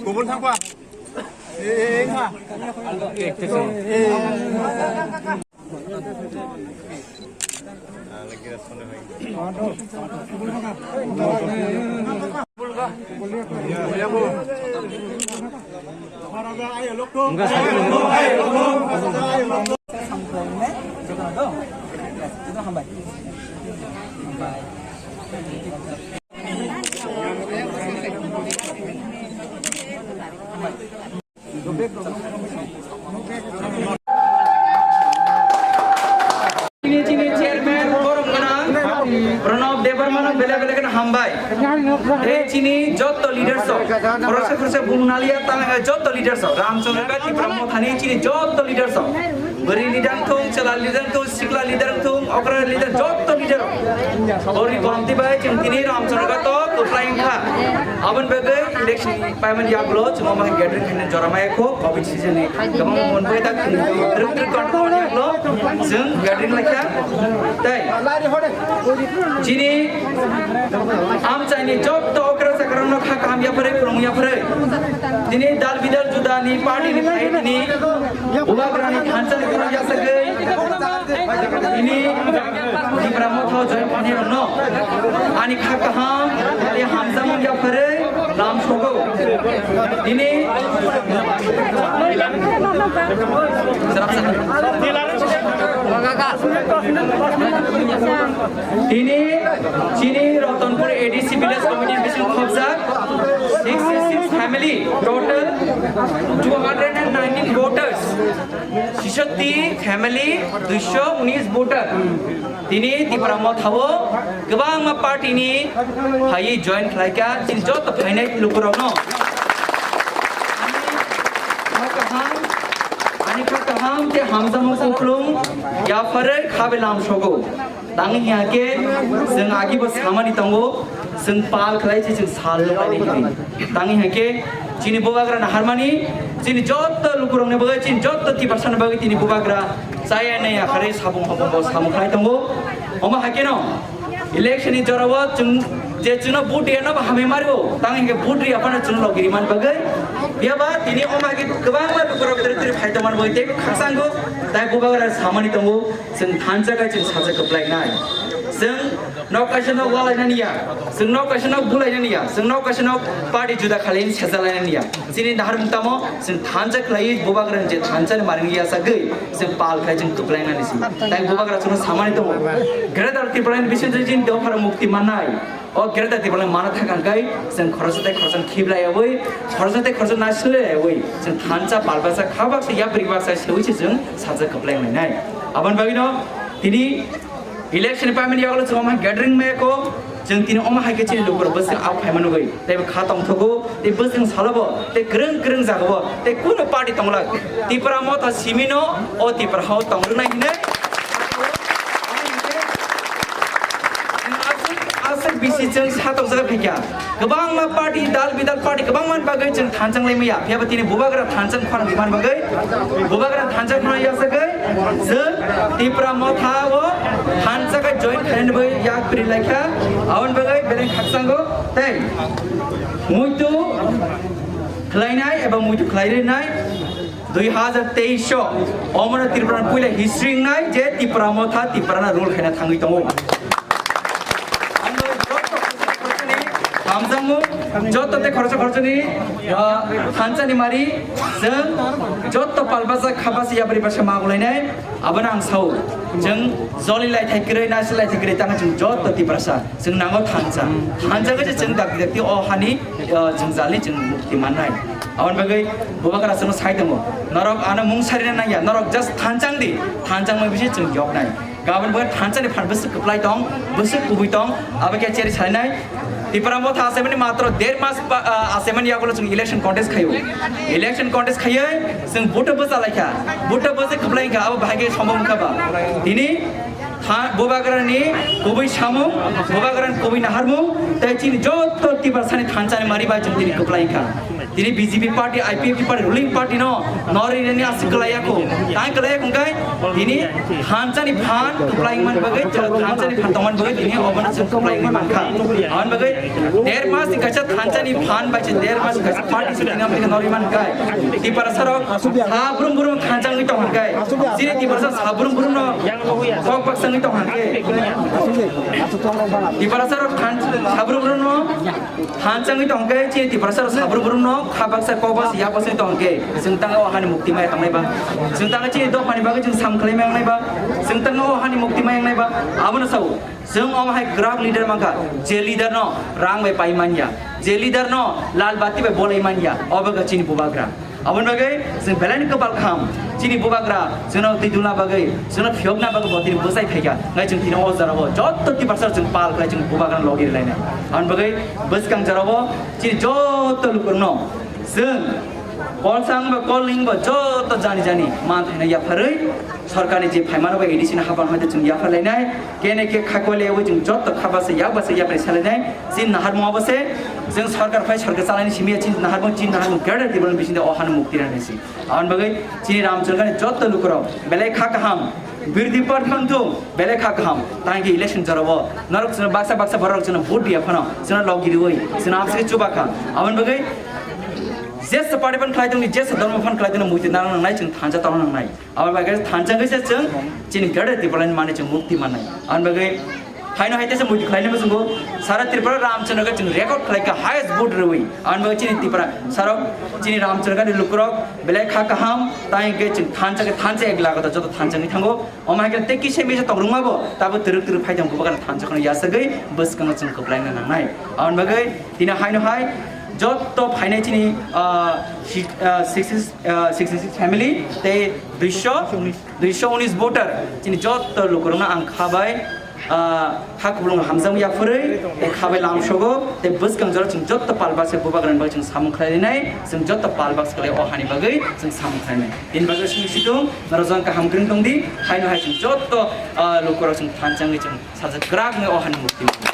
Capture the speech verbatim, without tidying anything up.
Kubul thangba. Eh, eh, eh, ha. Chini, chini chairman, borom gwnang Pranab Debbarma no belai belai kheno hambai. Tei chini jotto leaders rok, khoroksa khoroksa bung naliya tang, eh, jotto leaders rok, Ramchandra Ghat Tipra Mothani chini jotto leaders rok, bwrwi leader wngthung, chwla leader wngthung, sikla leader wngthung, okra leader, jotto leader rok. Boni komti bai chwng tini Ramchandra Ghat o kwplai wngkha. Aboni bagwi election paimani yagulo chwng omo hai gathering khaina jora maya kho, covid season ni kwbangma monboi tak twrwk twrwk control yagulo chwng gathering laikha. Tei chini amchaini jotto okra chakrano kha kaham yapharwi, kwrwng yapharwi, tini dal bidal judani party ni phai tini Bubagrani thansa ni kwrwng yasagwi tini Tipra Motha o join khainai rokno ani kha kaham tei hamjakmung yapharwi lam sogo. Tini tini chini Ratanpur A D C village committee bising khobjak sixty six family, total two hundred and nineteen voters. Sisoti family, duiso unis voter. Tini Tipra Motha o kwbangma party ni phaiwi join khlaikha, chini joto phainai lukurokno. Ani kha kaham, ani kha kaham tei hamjakmung kuplung yapharwi kha bai lam sogo. Tangwi hwnkhe chwng agibo samani tongo, chwng pal khlai se chwng sal nuknani hwnwi. Tangwi hwnkhe chini Bubagra naharmani, chini jotto lukurokni bagwi, chini jotto Tiprasani bagwi tini Bubagra chaya nai yakharwi sabung hobongo samung khlai tongo. Omo hai kheno election ni jorao chwng je chwngno vote riyano bo hamwi mario, tangwi hwnkhe vote riya phano chwngno logi rimani bagwi. Phiyaba tini omo hai khe kwbangma lukurok twrwk twrwk phai tongmani bagwi teibo khakchanggo, tai Bubagra samani tongo. Chwng thansa khe chwng sajak kwplainai. Chwng nok kaisa nok walainani ya, chwng nok kaisa nok bulainani ya, chwng nok kaisa nok party juda khalaini sejalainani ya. Chini naharmung tamo chwng thansa khlaiwi Bubagrani je thansa ni maring yasagwi chwng pal khlai chwng kwplainani si. Tai Bubagra chwngno samani tongo. Greater Tipraland bisingtwi chini dophar mukti mannai. O Greater Tipraland mana thangkha hwnkhe chwng khoroksa tei khoroksa khiblaiyawi, khoroksa tei khoroksa nasilaiyawi chwng thansa pal baksa kha baksa yapri baksa sewi se chwng sajak kwplainai. Aboni bagwino tini election ni paimani yagulo chwng omo hai gathering maya kho, chwng tini omo hai khe chini lukurok bwswk abo phaima nugwi, tei bo kha tongthogo, tei bwswk salo bo, tei kwrwng kwrwng jaga bo, tei kunu party tongla, Tipra Motha simino o Tipra hao tongrwnai hinwi. Aswk, aswk bisi chwng sa tongjaga phaikha. Kwbangma party, dal bidal party kwbangma ni bagwi chwng thansa wnglaimaya. Phiyaba tini Bubagra thansa khorang rimani bagwi, Bubagra thansa khorang yasagwi chwng Tipra Motha o thansa khe join khainani bagwi yak pri laikha. Aboni bagwi beleng khakchango tei muitu khlainai eba muitu khlai rinai. Dui hazar teis o omono Tripura ni puila history wngnai je Tipra Motha Tiprano rule khaina thangwi tongo. Hamjakmung, joto tei khoroksa khoroksani, ah, thansa ni mari, chwng joto palbasa khabasa yapri basa magulainai, abono ang sao, chwng joli lai thai kwrwi, nasi lai thai kwrwi, tamo chwng joto Tiprasa, chwng nango thansa, thansa khe chwng dakti dakti o hani, ah, jwngjal ni chwng mukti mannai. Aboni bagwi Bubagra chwngno sai tongo, norok ano mung sarina nangya, norok just thanchang di, thanchang bai bisi chwng yoknai. Gabon bo thansa ni phan bwswk kwplai tong, bwswk kubui tong, abo khe cheri sainai. Tipra Motha asemani matro der mas pa, ah, asemani yagulo chwng election contest khayo. Election contest khayoi chwng vote bwsa laikha. Vote bwsa kwplai kha, abo bahai khe sombok wngkha ba. Tini tha-, Bubagrani kubui samung, Bubagrani kubui naharmung, tei chini joto Tiprasani thansa ni mari bai chwng tini kwplai kha. Tini B J P party, I P F T party, ruling party no nori reni aswk kwlaiya kho. Tai kwlaiya kho kai tini thansa ni phan kwplai man bagwi, thansa ni phan tongman bagwi tini obono chwng kwplai wngwi mankha. Aboni bagwi der mas ni kaisa thansa ni phan bai se der mas ni kaisa party se tini amtwi nori man kai. Tiprasa rok ha brum brum thansa wngwi tong kai. Chini Tiprasa ha brum brum no kok baksa wngwi tong kai. Tiprasa rok thansa ha brum brum no Thanchangwi tongkhe chini Tiprasa rok sabrum brum no kha baksa kok baksa yak baksa tongkhe chwng tang o hani mukti mai tangnai ba. Chwng tang chini dophani bagwi chwng sam khlai mai nai ba. Chwng tang o hani mukti mai nai ba. Abono sao chwng o hai grab leader mangkha. Je leader no rang bai pai manya. Je leader no lal bati bai bolai manya. Obo ga chini bubagra. Aboni bagwi chwng belai ni kwpal kaham. Chini bubagra chwngno twi dulna bagwi, chwngno phiyokna bagwi bo tini bwsai phaikha. Ngai chwng tini o jora o jotto Tiprasa chwng pal khlai chwng bubagra logi rwlainai. Aboni bagwi bwskang jora o chini jotto lukurokno chwng kolsang ba kolning ba jotto jani jani man thaina yapharwi sorkarni je phaimano ba A D C ni hapan hoite chwng yapharlainai. Kene khe khakwale wi chwng jotto khabasa yakbasa yapri salainai. Chini naharmung abo se, chwng sorkar phai sorkar chalaini simi ya chini naharmung, chini naharmung Greater Tipraland bisingde o hano mukti rani si. Aboni bagwi chini Ramchandra ni jotto lukurok belai kha kaham, birdi par phang thung belai kha kaham. Tang khe election jorabo norok chwngno baksa baksa borok chwngno vote dia phano chwngno logi riwi chwngno amsike chuba kha. Aboni bagwi jesa party phan khlai tongni, jesa dharma phan khlai tongni muitu narang nangnai, chwng thansa tongna nangnai. Aboni bagwi thansa khe se chwng chini Greater Tipraland mani chwng mukti mannai. Aboni bagwi haino hai teisa muitu khlaina muchungo sara Tripura Ramchandra khe chwng record khlai kha highest vote rwi. Aboni bagwi chini Tripura sarok chini Ramchandra ni lukurok belai kha kaham, tai hwnkhe chwng thansa khe thansa ek laga joto thansa wngwi thango. Omo hai khe tei kisa misa tongrwngma bo tabo twrwk twrwk phai tong bubagra thansa kheno yasagwi bwskango chwng kwplaina nangnai. Aboni bagwi tini haino hai jotto phainai chini, ah, si-, ah, sixty, ah, sixty six family tei duiso, duiso unis voter chini jotto lukurokno ang kha bai, ah, kha kuplung hamjak yapharwi tei kha bai lamsogo tei bwskang jora chwng jotto palbaksa bubagrani bagwi chwng samung khlainai, chwng jotto palbaksa khlai o hani bagwi chwng samung khlainai. Tini bagwi simi situng norok jang kaham kwrwng tongdi, haino hai chwng jotto, ah, lukurok chwng thansa wngwi chwng sajak kwrak wngwi o hani mukti.